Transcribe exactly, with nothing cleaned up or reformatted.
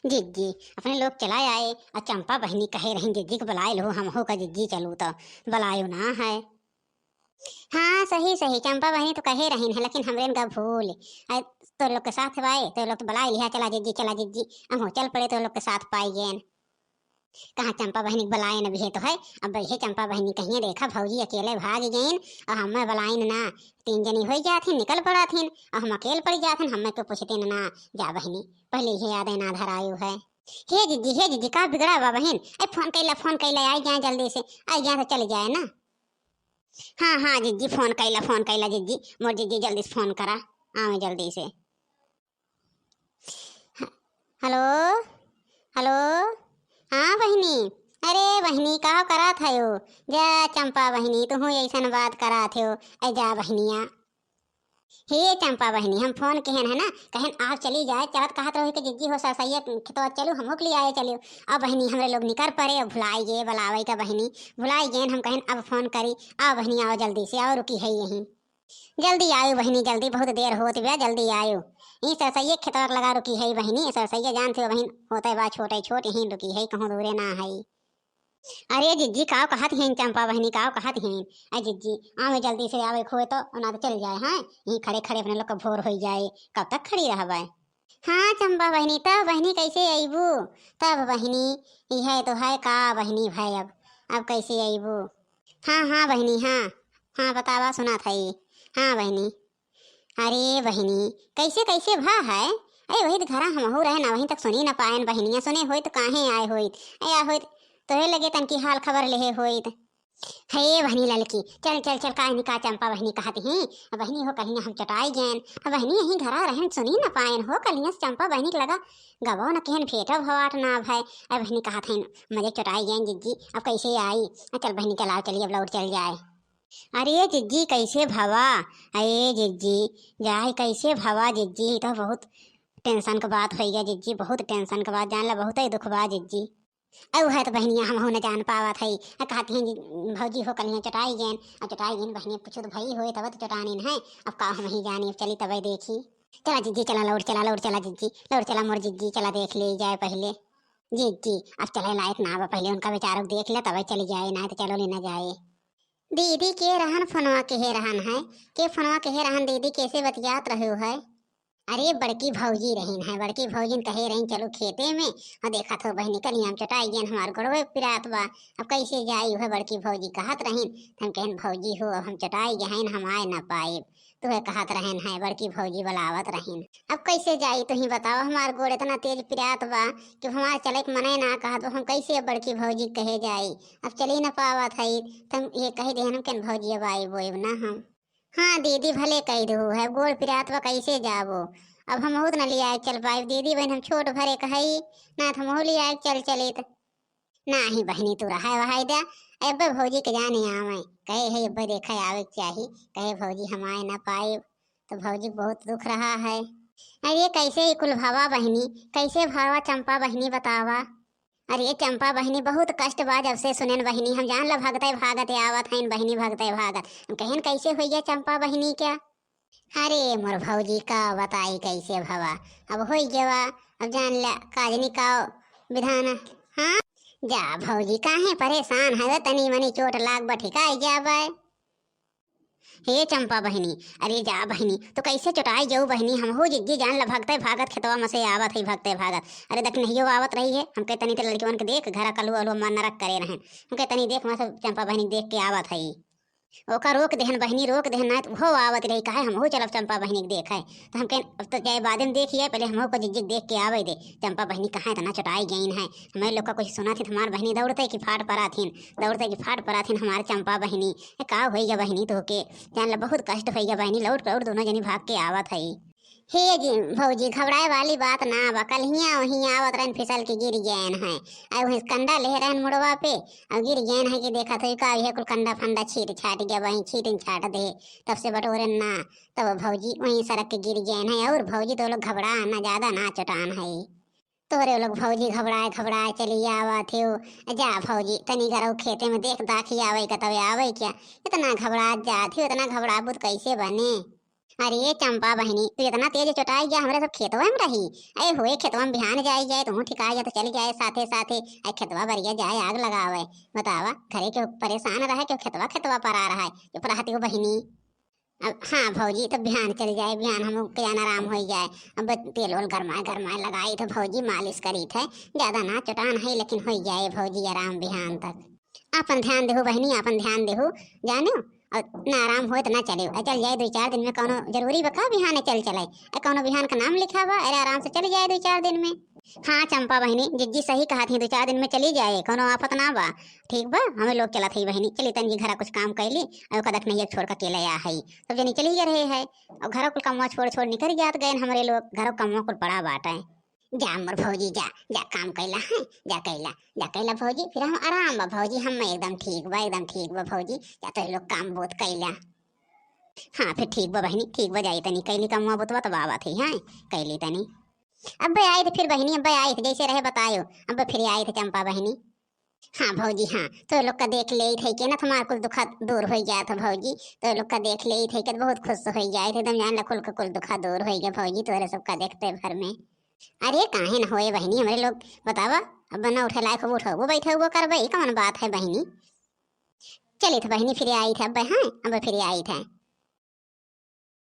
जिज्जी, अपने लोग चला आए, अउ चंपा बहिनी कहे रहिन जिज्जी के बुलाए लो, हमहू का जिज्जी चलू तो बुलायो ना है। हाँ, सही, सही, चंपा बहिनी तो कहे रहिन है, लेकिन हमरे न का भूल। अरे, तो लोग के साथ बाए, तो लोग तो बुलाए लिहा, चला जिज्जी, चला जिज्जी, हमहू चल पड़े, तो लोग के साथ पाई गेन। कहाँ चंपा बहिनी के बुलाए न भी है तो है, अब वही चंपा बहिनी कहिए, देखा भौजी अकेले भाग गईन, अउ हमें बुलाइन ना, तीन जनी होई जाथिन, निकल पड़ाथिन, अउ हम अकेल पड़ जाथिन, हमें क्यों पूछते ना, जा बहिनी, पहले ही याद ना धरायु है। हे जिज्जी, हे जिज्जी, का बिगड़ा बा बहिन? ए, फोन कैला, फोन कैला, आई जाए जल्दी से, आई जाए तो चल जाए ना। हाँ, हाँ, जिज्जी, फोन कैला, फोन कैला, जिज्जी, मोर जिज्जी, जल्दी से फोन करा, आवे जल्दी से। हेलो, हेलो, हाँ बहिनी, अरे बहिनी, का करत हयो? जा चंपा बहिनी, तुहू ऐसन बात करत हयो, ए जा बहिनिया। हे चंपा बहिनी, हम फोन केहन है ना, कहन आप चली जाए, चलत कहत रहो कि जिज्जी हो सरसैया खेतवा चलू, हमहू के लिए आए चलियो। अब बहिनी हमरे लोग निकर पड़े, अब भुलाई गए बुलावे का बहिनी, भुलाई गए। हम कहन अब फोन करी, आओ बहिनी आओ जल्दी से, आओ रुकी है यहीं। जल्दी आयो बहिनी, जल्दी, बहुत देर होत बा, जल्दी आयो। ई सरसैया खेतवा के लगा रुकी है बहिनी, सरसैया जानत हो बहिन, होते बा छोटे छोट, यहीं रुकी है, कहूँ दूरे ना है। अरे जिज्जी, काव कहत हैं चंपा बहिनी, काव कहत हैं? अरे जिज्जी, आवे जल्दी से, आवे खोए तो, ना तो चल जाए, हाँ? यहीं खड़े खड़े अपने लोग का भोर होई जाए, कब तक खड़ी रहबे? हाँ चंपा बहिनी, तब बहिनी कैसे अइबू? तब बहिनी, यह तो है का बहिनी भाई, अब, अब कैसे अइबू? हाँ, हाँ बहिनी, हाँ, हाँ बतावा, सुना था ये। हाँ बहिनी, अरे बहिनी, कैसे, कैसे भा है? अरे वही तो घरा हमहू रहे ना, वहीं तक सुनी ना पाएन बहिनिया, सुने होइत तो काहे आए होइत, आया होइत तोहे लगे तनकी हाल खबर लेहे होइत। हे बहिनी ललकी, चल, चल, चल, काहे निका चंपा बहिनी कहत ही, बहिनी हो कलिया हम चटाई गएन, बहिनी यहीं घरा रहन सुनी ना पाएन हो, कलिया से चंपा बहिनी के लगा गबो न केहन भेंटो भवाट ना भय, अब बहिनी कहत हैं मजे चटाई गएन जिज्जी, अब कैसे आई? चल बहिनी चलाओ, चलिए अब लौट चल जाए। अरे जिज्जी, कैसे भवा? अरे जिज्जी, जाए कैसे भवा जिज्जी? ई तो बहुत टेंशन के बात होइ गया जिज्जी, बहुत टेंशन के बात, जान ला, बहुत ही दुख बा जिज्जी। अउ है तो बहिनिया, हमहू न जान पावत है, आ कहती हैं जी, भौजी हो कलिया चटाई गेन, आ चटाई गेन बहिनी, कुछ तो भई होए तब तो चटानीन है, अब का हम ही जानी, अब चली तबे देखी। चला जिज्जी, चला लौट, चला लौट, चला जिज्जी, लौट चला मोर जिज्जी, चला देख ले जाए पहले। जिज्जी, अब चले लायक ना बा, पहले उनका बेचारों को देख ले तबे चली जाए, ना तो चलो ले ना जाए। दीदी के रहन फोनवा केहे रहन है, के फोनवा केहे रहन दीदी, कैसे बतियात रहे हो है? अरे बड़की भौजी रहीन है, बड़की भौजी न कहे रहीन चलो खेते में, और देखा थो बहिनी कलिया में चटाई गेन, हमार गोड़वे पिरात बा, अब कैसे जाई है बड़की भौजी कहत रहीन, त हम कहन भौजी हो अब हम चटाई गहन हम आए ना पाएब, तुहे कहत रहन है बड़की भौजी बुलावत रहीन, अब कैसे जाई तुही बताओ, हमार गोड़ इतना तेज पिरात बा कि हमार चले के मने ना कहत बा, हम कैसे अब बड़की भौजी कहे जाई, अब चली ना पावत है, त हम ये कह देहन हम कहन भौजी अब आइब ओइब ना हम। हाँ दीदी, भले कह दू है, गोड़ पिरात बा, कैसे जाबो? अब हमहू त न लियाए चल पाइब दीदी, बहन हम छोट भरे कहई, ना त हमहू लियाए चल चलित। नाही बहिनी, तू रहाय वहाय द्या, अब्बे भौजी के जाने आवे, कहे है अब्बे देखा आवे के चाही, कहे भौजी हम आए ना पाइब, तो भौजी बहुत दुख रहा है। अरे कैसे ही कुल भवा बहिनी, कैसे भवा चंपा बहिनी बतावा? अरे चंपा बहिनी, बहुत कष्ट बा, जब से सुनेन बहिनी, हम जान ला भगते भागत आवत हईन बहिनी, भगते भागत। हम कहेन कैसे होइया चंपा बहिनी क्या? अरे मोर भौजी का बताई कैसे भवा, अब होई गवा, अब जान ला काजनी का विधान। हाँ जा भौजी, काहे परेशान है, तनी मनी चोट लाग बा, ठिकाई जाबे। हे चंपा बहिनी, अरे जा बहिनी, तो कैसे चोटाई जाऊ बहिनी, हमहू जिज्जी जान ला भगते भागत खेतवा में से आवत है भगते भागत। अरे दखिनहियो आवत रही है, हमके तनी ते लड़कियन के देख, घरा कलुआ अलुआ मार नरक करे रहन, हमके तनी देख, मैं सब चंपा बहिनी देख के आवत है। ओका रोक देहन बहिनी, रोक देहन, ना तो उहो आवत रही, काहे हमहू चलब चंपा बहिनी के देखे। तो हम कहेन अब तो जाए बादे में देखिए, पहले हमहू को जिज्जी के देख के आवे दे, चंपा बहिनी कहाँ इतना चोटाई गईन है, हमें लोग का कुछ सुना थी, हमार बहिनी दौड़ते कि फाट परा थीन, दौड़ते कि फाट परा थीन हमार चंपा बहिनी। ए, का होइगा बहिनी तोहके? जान ला बहुत कष्ट होइगा बहिनी, लौट लौट दोनों जनी भाग के आवत हई। हे जी भौजी, घबराए वाली बात ना बा, कल हियाँ वहीं आवत रहन फिसल के गिर गएन हैं, आ वहीं कंडा ले रहन मुड़वा पे, और गिर गएन हैं कि देखत होई का यह कुल कंडा फंडा छीट छाट गया, वहीं छीट छाट दे, तब से बटोरे ना, तब भौजी वहीं सरक के गिर गएन हैं, और भौजी तो लोग घबरा ना, ज्यादा ना चोटान है। तोहरे लोग भौजी घबराए घबराए चली आवत हो। जा भौजी, तनी गरौ खेते में देख दाखी आवे का तबे आवे क्या? इतना घबरात जात हो, इतना घबराबू त कैसे बने? अरे चंपा बहिनी, तू इतना तेज चोटाइ गया, हमरे सब खेतवा में रही। अरे होए खेतवा में बिहान जाइ जाए, तू ठिकाइ जा तो चल जाए साथे साथे। अरे खेतवा बरिया जाए आग लगावे। बतावा, घरे के परेशान रहे, के खेतवा खेतवा पर आ रहा है, चुप रहती हो बहिनी। अब हाँ भौजी, तो बिहान चल जाए, बिहान हम के जाना आराम होइ जाए। अब तेल ओल गरमाए गरमाए लगाई तो भौजी मालिश करी थे, ज्यादा ना चोटान है लेकिन होइ जाए भौजी आराम बिहान तक। आपन ध्यान देहु बहिनी, आपन ध्यान देहु, जानो। और ना आराम होए तो ना चले, आ चल जाए दो चार दिन में, कौनो जरूरी बा का बिहाने चल चले? ए कौनो बिहान का नाम लिखा बा? अरे आराम से चल जाए दो चार दिन में। हाँ चंपा बहिनी, जिज्जी सही कहत ही, दो चार दिन में चली जाए, कौनो आफत ना बा। ठीक बा, हमें लोग चलत ही बहिनी, चली तनी घरा कुछ काम कैली, और ओका देख नहीं छोड़ के अकेले आ है, सब जनी चली गए रहे है, और घरा कुल कमवा छोड़ छोड़ निकल जात गए हमरे लोग, घरा कमवा कुल पड़ा बाटे। जा मोर भौजी जा, जा काम कैला है, जा कैला, जा कैला भौजी, फिर हम आराम बा भौजी, हम एकदम ठीक बा, एकदम ठीक बा भौजी, जा तो लोग काम बहुत कैला। हाँ फिर ठीक बा बहिनी, ठीक बा, जाई तनी कैली कमवा बुतवा तो बाबा थी हैं, कैली तनी। अब्बे आई थे फिर बहिनी, अब्बे आई थे, जैसे रहे बतायो, अब्बे फिर आई थे चंपा बहिनी। हाँ भौजी हाँ, तो लोग का देख ले थे के ना तुम्हार कुल दुखा दूर हो गया था भौजी, तो लोग का देख ले थे के बहुत खुश हो गया थे, एकदम जान ला कुल का कुल दुखा दूर हो गया भौजी, तोरे सबका देखते भर में। अरे काहे न होए बहिनी, हमरे लोग बतावा, अब ना उठे लायक हो उठो, वो बैठे वो करबे, ई कौन बात है बहिनी? चलित बहिनी फिर आई थे, अब्बे हाँ, अब्बे फिर आई थे।